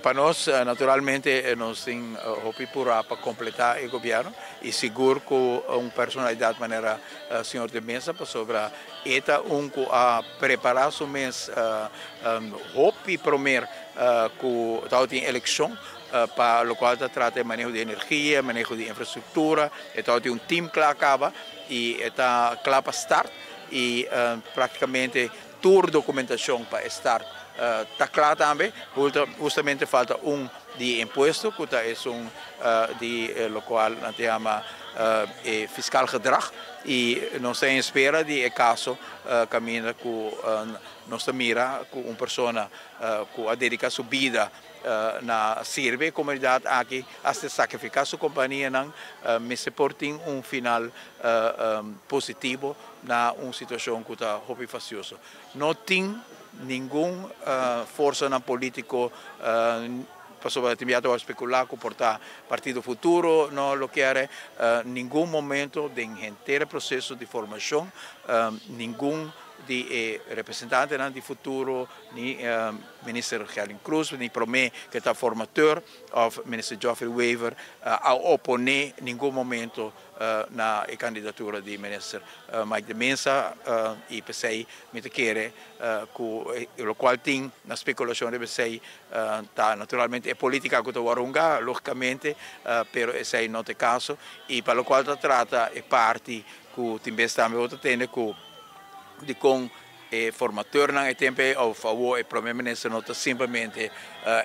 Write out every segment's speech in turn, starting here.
Pa nos, naturalmente, nos tin hopi pura pa completa e gobierno y sigur cu un personalidad manera señor De Meza, pasobra e ta un cu a prepara su mes hopi promer cu tabatin eleccion pa locual ta trata e maneho di energia, maneho di infrastructura. E tabatin un team cla caba y e ta cla pa start y practicamente tur documentacion pa start ta cla tambe. Justamente falta un di impuesto, cu ta un di locual nan ta yama fiscaal gedrag, y nos ta spera di e caso caminda cu nos ta mira cu un persona cu a dedica su bida na sirbi e comunidad aki, hasta sacrifica su compania nan, mester por tin un final positivo na un situacion cu ta hopi fastioso. No tin ningun forsa na politico, pasobra tin a specula cu por ta Partido Futuro no lo kier. Ningun momento den henter proceso di formacion ningun di representante di Futuro, ni minister Gerlin Croes, ni prome cu ta formateur of minister Geoffrey Wever a opone ningun momento na e candidatura di minister Mike de Meza, y p'esey mi ta kere cu locual tin na speculacion di p'esey ta naturalmente e politica cu ta hunga, logicamente, pero esey no ta e caso. Y pa locual ta trata e parti cu tin bes tambe otro tende cu di con e formateur nan e tempo of favor e prome minister no ta simplemente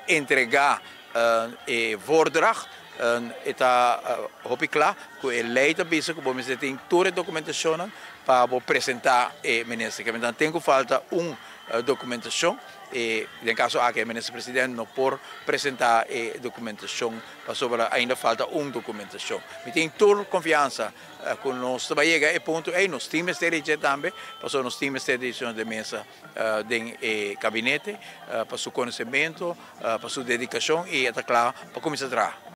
entrega e voordracht, e ta hopi cla cu e ley ta bisa cu bo mester tin tur e documentacion pa presenta e minister. Cu tin cu falta un documentacion y den caso aki e minister presidente no por presenta e documentacion pasobra ainda falta un documentacion. Mi tin tur confiansa cu nos ta bay yega e punto y nos tin mester tambe, pasobra nos tin mester De Meza den gabinete pa su conocimento, pa su dedicacion, y ta cla pa cuminsa traha.